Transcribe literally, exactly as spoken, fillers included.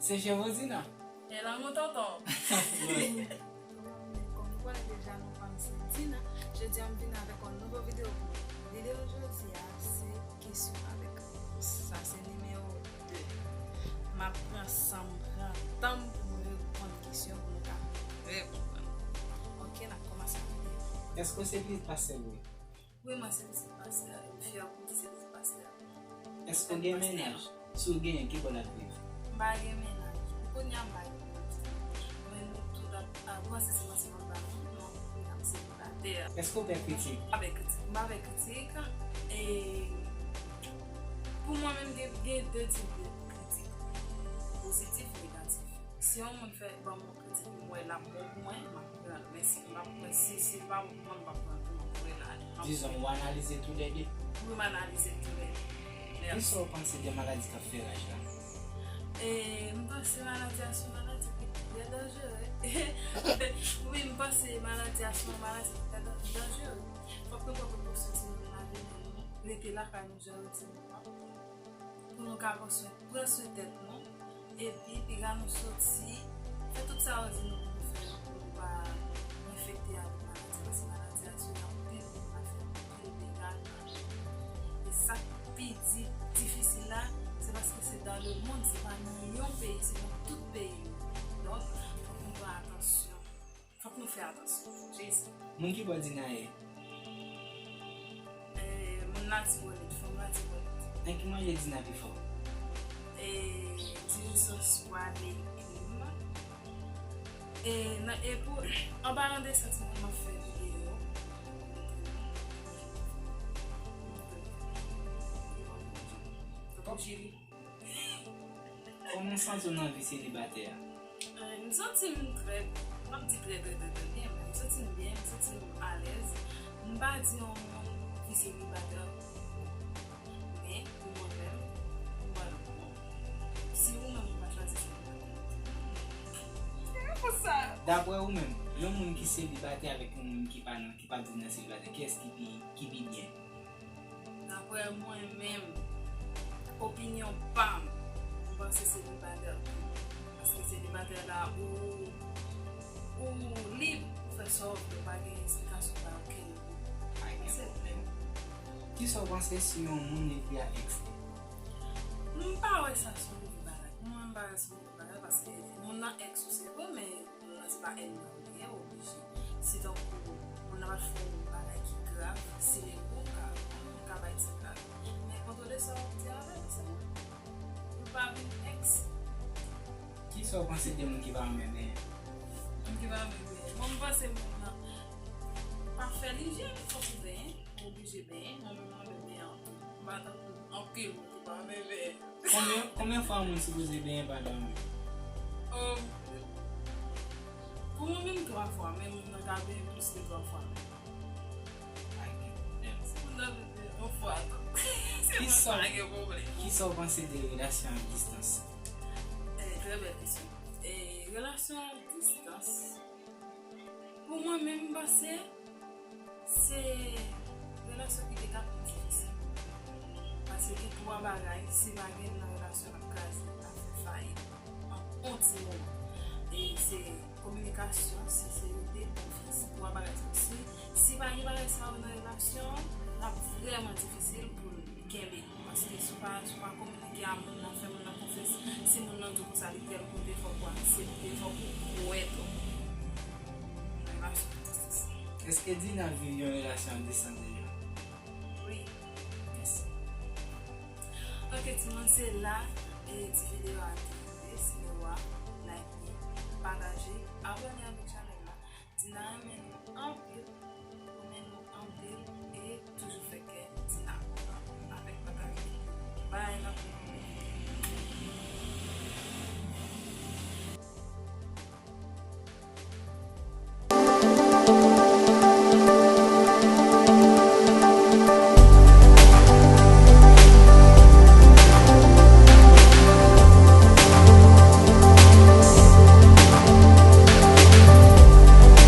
Se cheve Dina. E lanmou tonton. Kòm nou konnen deja, non pa m se Dina. Jodi a m vin avèk yon nouvo videyo pou nou. Videyo jodi a se kesyon avèk repons. Sa se nimewo de. M ap pran san m, pran tan m pou m reponn kesyon pou nou ka reponn. Ok, n ap kòmanse avèk videyo. Èske w se pitit pastè vre? Wi, mwen se pitit pastè. M fyè pou m di se pitit pastè. Èske w gen mennaj? Si w genyen, ki bò l ap viv? M pa gen mennaj. Pou kounye a, m pa gen mennaj. Men nou tout ap, ap panse se mwen sèlman m pa gen, non, kounye a m selibatè. Èske w pè kritik? M pa pè kritik. M pa pè kritik. E pou mwen menm, gen, gen de tip de kritik. Pozitif, negatif. Si yon moun fè ban m yon kritik, m wè l ap bon pou mwen, m ap pran l. Men si m ap pran, si, si l pa bon pou mwen, m p ap pran l tou, m ap voye l ale. M ap Dizon, ou analize toulède? Wi, m analize toulède. Kisa w panse de maladi k ap fè raj la? E, m panse maladi a se yon maladi ki trè danjere. Wi, m panse maladi a se yon maladi ki trè dan- danjere. Fòk nou pran prekosyon si nou vle lavi nou. Rete lakay nou jan yo di nou an. Pou nou ka pran swen, pran swen tèt nou. Epi, piga nou soti, fè tout sa yo di nou pou nou fè yo, pou nou pa enfekte avèk maladi. Paske maladi a tire anpil moun, l ap fè anpil dega nan peyi. E sa k pi di, difisil la, se paske se dans le monde, se pa nan yon peyi, se nan tout peyi yo. Donk, fòk nou pran atansyon. Fòk nou fè atansyon. Jezi. Moun ki bò Dina ye? Eh, moun Latibonit, fanm Latibonit. Nan ki manje Dina pi fò? Eh, dirijan swa legim. E nan, e pou, an palan de sa, ti moun, m ap fè videyo. Tonton Chili. Kòman w santi w nan vi selibatè a? Eh, m santi m trè, m ap di trè, trè, trè, trè byen, men m santi m byen, m santi m alèz. M pa di yon moun ki selibatè, men pou mwen menm, pou mwen menm, si ou menm ou pa chwazi selibatè, se pou sa. Daprè ou menm, yon moun ki selibatè avèk yon moun ki pa nan, ki pa di nan selibatè, kiyès ki pi, ki pi byen? Daprè mwen menm, opinyon pa m, m panse selibatè pi bon. Paske selibatè la, ou, ou lib pou fè sa w vle, ou pa gen esplikasyon bay okenn moun. Pa gen pwoblèm. Kisa w panse si yon moun ekri a èks li? M pa wè sa se yon move bagay. Pou mwen, m pa wè se yon move bagay paske moun nan èks ou se vre, men moun nan se pa ènmi w li ye, oblije. Si tankou moun nan pa t fè yon bagay ki grav, si l engra, ou ka, ou ka bay ti blag. Men kontwole sa w ap di avè l, se bon. Pou l pa vin èks. Kisa w panse de moun ki pa renmen benyen? Moun ki pa renmen benyen. Bon, m panse moun nan pa fè lijyèn, fòk ou benyen, ou oblije benyen. Mwen menm, mwen renmen benyen anpil. M pa tankou anpil moun ki pa renmen benyen. Konbyen, konbyen fwa yon moun sipoze benyen pa dòmi? Um, pou mwen menm, twa fwa, men moun nan ka benyen plis ke twa fwa menm. Pa gen pwoblèm. Si moun nan vle benyen yon fwa tou, se Ki mwen sa- pa gen pwoblèm. Kisa w panse de relasyon ak distans? Eh, trè bèl kesyon. Eh, relasyon ak distans, pou mwen menm, m panse se relasyon ki te ka pi difisil. Paske gen twa bagay, si pa gen nan relasyon, l ap kraze, l ap fè fayit an on ti moman. E se kominikasyon, senserite, konfyans. Twa bagay sa yo. Si, si pa gen bagay sa yo nan relasyon an, l ap vrèman difisil pou l kenbe. Paske si w pa, si w pa kominike a moun nan, fè moun nan konfyans, si moun nan di w konsa li tèl kote, fòk ou aksepte, fòk ou kwè tou. Nan relasyon a distans. Èske Dina viv yon relasyon ak distans deja? Wi. Mèsi. Ok, timoun, se la e ti videyo a te rive. Si nou wa, like, pataje, abòne avèk chanèl la. Dina renmen nou